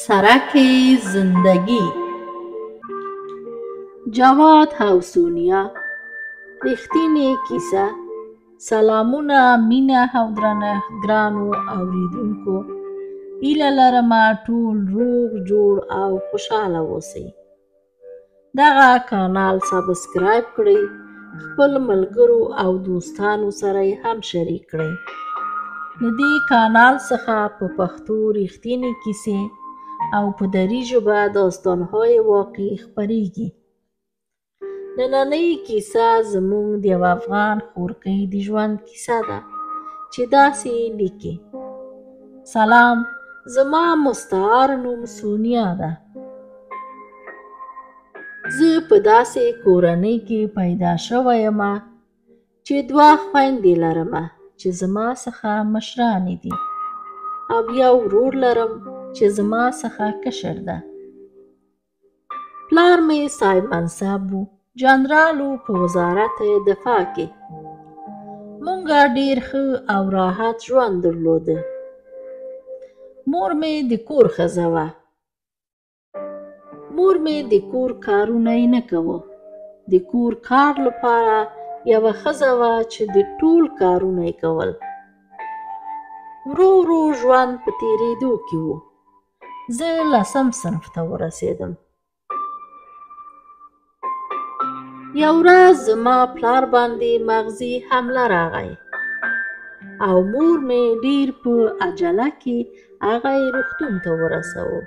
سرک زندگی. جواد او سونیا رښتینې کیسه. سلامونه، مینه او درنښت ګرانو اوریدونکو، هیله لرمه ټول روغ جوړ او خوشحاله اوسئ. دغه کانال سبسکرایب کړئ، خپل ملګرو او دوستانو سره یې هم شریک کړئ. له دې کانال څخه په پښتو رښتینې کیسې او په دري ژبه داستانهای واقعي خپریږي. نننۍ کیسه زموږ د یو افغان خورکۍ د ژوند کیسه ده چې داسې لیکي: سلام، زما مستعار نوم سونیا ده. زه په داسې کورنۍ کې پیدا شوی یم چې دوه خویندې لرم چې زما څخه مشرانې دي او یو ورور لرم چې زما څخه کشر ده. پلار مې صاحب منصب و، جنرال و په وزارت دفاع کې. مونږه ډېر ښه او راحت ژوند درلوده. مور مې د کور ښځه وه. مور مې د کور کارونه یې نه کوه. د کور کار لپاره یوه ښځه وه چې د ټول کارونه یې کول. ورو ورو ژوند په تېرېدو کې و. زه لسم صنف ته ورسېدم. یو ورځ زما پلار باندې مغزي حمله راغی او مور مې ډېر په عجله کې هغه یې روغتون ته ورساوه.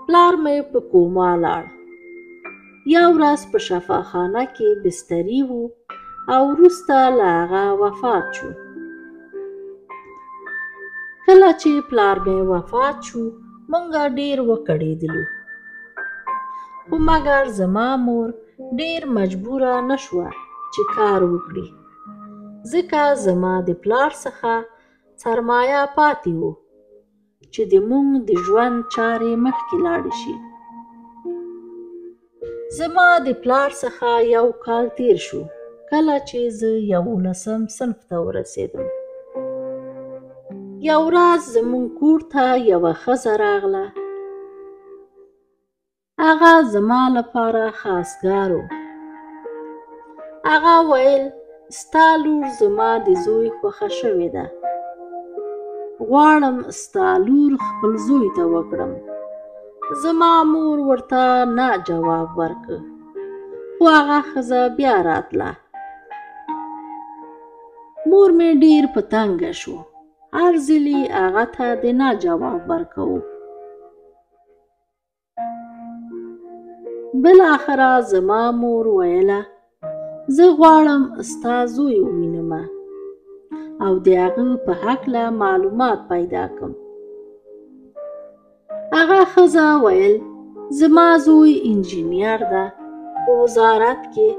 پلار مې په کوما لاړ. یو ورځ په شفاخانه کې بستري و او وروسته له هغه وفات شو. کله چې پلار مې وفات شو، مونږه ډېر وکړېدلو، خو مګر زما مور ډېر مجبوره نه شوه چې کار وکړي، ځکه زما د پلار څخه سرمایه پاتې و چې د مونږ د ژوند چارې مخکې لاړې شي. زما د پلار څخه یو کال تیر شو کله چې زه 11 صنف ته ورسېدم. یو ورځ زموږ کور ته یوه ښځه راغله. هغه زما لپاره خواستګار و. هغه ویل ستا لور زما د زوی خوښه شوې ده، غواړم ستا لور خپل زوی ته وکړم. زما مور ورته نه جواب ورکړ، خو هغه ښځه بیا راتله. مور مې ډېر په تنګه شو، هر ځل یې هغه ته د نه جواب ورکاوه. بالاخره زما مور ویله زه غواړم ستا زوی ووینم او د هغه په هکله معلومات پیدا کړم. هغه ښځه ویل زما زوی انجینر ده په وزارت کې.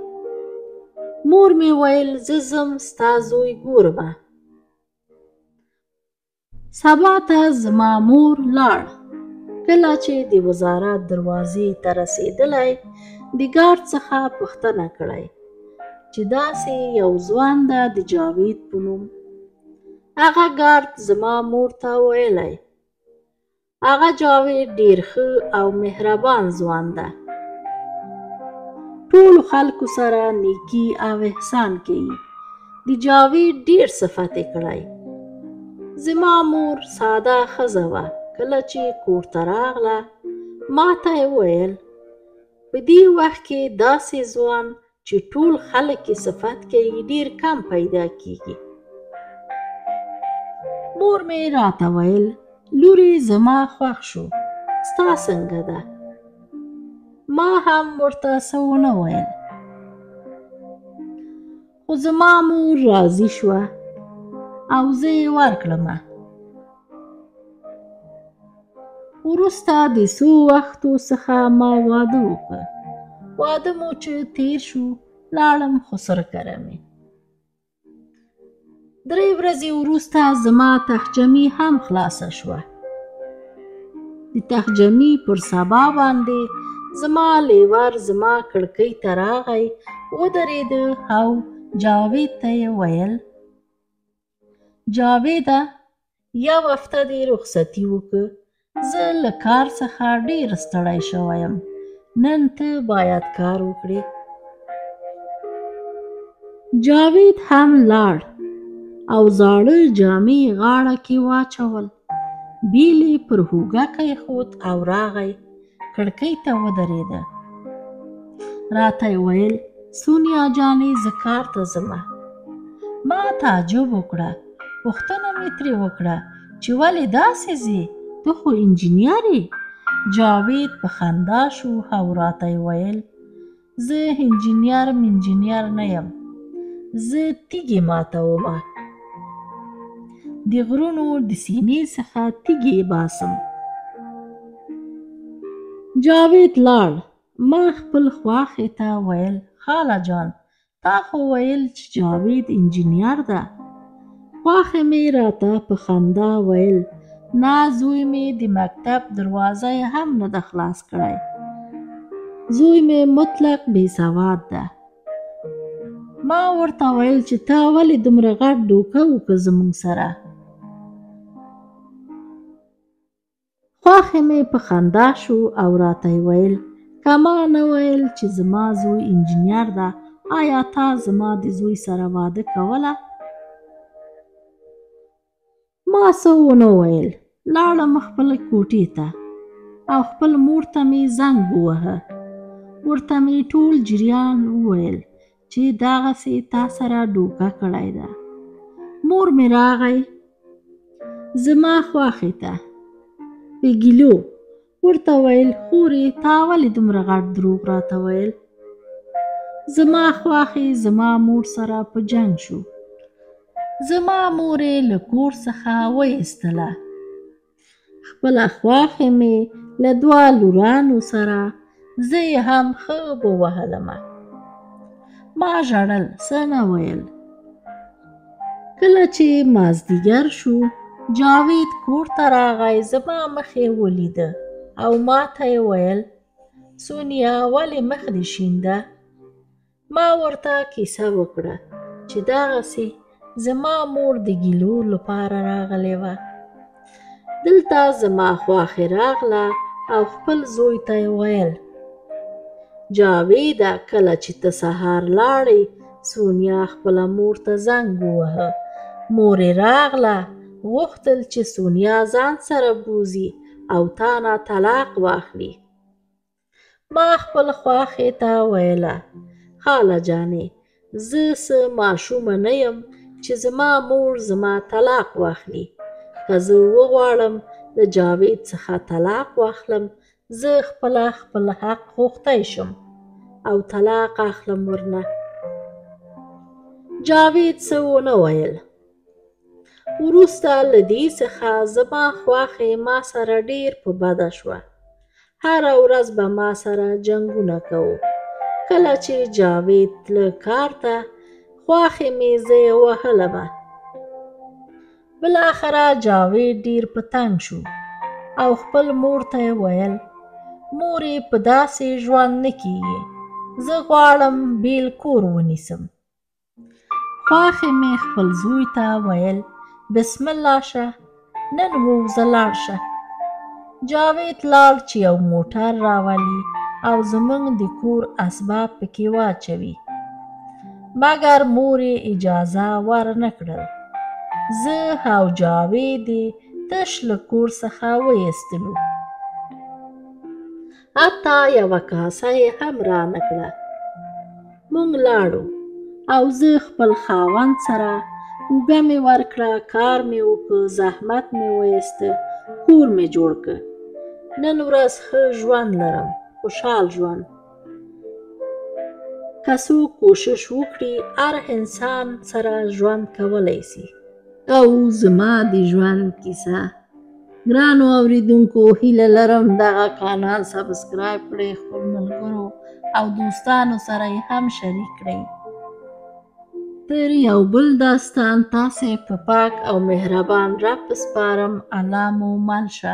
مور مې ویل زه ځم ستا زوی ګورمه. سبا ته زما مور لاړ. کله چې د وزارت دروازې ته رسېدلی، د ګارد څخه پوښتنه کړی چې داسې یو ځوان ده د جاوید په نوم. هغه ګارد زما مور ته ویلی هغه جاوید ډېر ښه او مهربان ځوان ده، ټولو خلکو سره نیکي او احسان کوي. د جاوید ډېر صفت یې کړی. زما مور ساده ښځه وه. کله چې کور ته راغله ما ته یې وویل په دې وخت کې داسې ځوان چې ټول خلک یې صفت کوي ډېر کم پیدا کیږي. مور مې راته ویل لورې زما خوښ شو، ستا څنګه ده؟ ما هم ورته څه ونه ویل، خو زما مور راضي شوه او زه یې ورکړمه. وروسته د څو وختو څخه ما واده وکړ. واده مو چې تیر شو لاړم خسر کره مې. 3 ورځې وروسته زما تخجمي هم خلاصه شوه. د تخجمي پر سبا باندې زما لیور زما کړکۍ ته راغی، ودرېده او جاوید ته یې ویل جاویده یو هفته دې رخصتي وکړه، زه له کار څخه ډېر ستړی شوی یم، نن ته باید کار وکړې. جاوید هم لاړ او زاړه جامې غاړه کې واچول، بیل یې پر اوږه کېښود او راغی کړکۍ ته ودرېده. راته یې ویل سونیا جانې زه کار ته ځمه. ما تعجب وکړه، پوښتنه مې ترې وکړه چې ولې داسې ځې، ته خو انجینر یې. جاوید په خندا شو او راته یې ویل زه انجینر منجینر نه یم، زه تیږې ماتومه، د غرونو د سینې څخه تیږې باسم. جاوید لاړ. ما خپل خواښې ته ویل خاله جان تا خو ویل چې جاوید انجینر ده. خواښې مې راته په خندا ویل نه، زوی مې د مکتب دروازه یې هم نه ده خلاص کړی، زوی مې مطلق بې سواد ده. ما ورته ویل چې تا ولې دومره غټ دوکه وکړه زموږ سره؟ خواښې مې په خندا شو او راته یې ویل که ما نه ویل چې زما زوی انجینر ده، آیا تا زما د زوی سره واده کوله؟ ما څه ونه ویل، لاړم خپل کوټې ته او خپل مور ته مې زنګ ووهه. ورته مې ټول جریان وویل چې دغسې تا سره دوکه کړی ده. مور مې راغی زما خواښې ته په ګیلو ورته ویل خورې تا ولې دومره غټ دروغ راته ویل؟ زما خواښې زما مور سره په جنګ شو، زما مور یې له کور څخه وایستله. خپله خواښې مې له دوه لورانو سره زه یې هم ښه ووهلمه. ما ژړل، څه نه ویل. کله چې مازدیګر شو جاوید کور ته راغی، زما مخ یې ولیده او ما ته یې ویل سونیا ولې مخ دې شین ده؟ ما ورته کیسه وکړه چې دغسې زما مور د ګیلو لپاره راغلې وه. دلته زما خواښې راغله او خپل زوی ته یې ویل جاویده کله چې ته سهار لاړې سونیا خپله مور ته زنګ ووهه. مور یې راغله، غوښتل چې سونیا ځان سره بوځي او تا نه طلاق واخلي. ما خپل خواښې ته ویله خاله جانې زه څه ماشومه نه یم چې زما مور زما طلاق واخلي. که زه وغواړم له جاوید څخه طلاق واخلم، زه خپله خپل حق غوښتی شم او طلاق اخلم ورنه. جاوید څه ونه ویل. وروسته له دې څخه زما خواښې ما سره ډېر په بده شوه، هره ورځ به ما سره جنګونه کوو. کله چې جاوید تله کار ته، خواښې مې زه یې وهلمه. بالاخره جاوید ډېر په تنګ شو او خپل مور ته یې ویل مورې په داسې ژوند نه کیږي، زه غواړم بېل کور ونیسم. خواښې مې خپل زوی ته ویل بسم الله شه، نن ووځه لاړ شه. جاوید لاړ چې یو موټر راولي او زموږ د کور اسباب پکې واچوي، مګر مور یې اجازه ورنه کړل. زه او جاوید یې تش له کور څخه وایستلو، حتی یوه کاسه یې هم رانه کړه. موږ لاړو او زه خپل خاوند سره اوږه مې ورکړه، کار مې وکړ، زحمت مې وایسته، کور مې جوړ کړ. نن ورځ ښه ژوند لرم، خوشحال ژوند. که څوک کوشش وکړي هر انسان سره ژوند کولی سي. او زما د ژوند کیسه. ګرانو اوریدونکو، هیله لرم دغه کانال subscribe کړئ، خپل ملګرو او دوستانو سره یې هم شریک کړئ. تر یو بل داستان تاسې په پاک او مهربان رب سپارم. الله مو مل شه.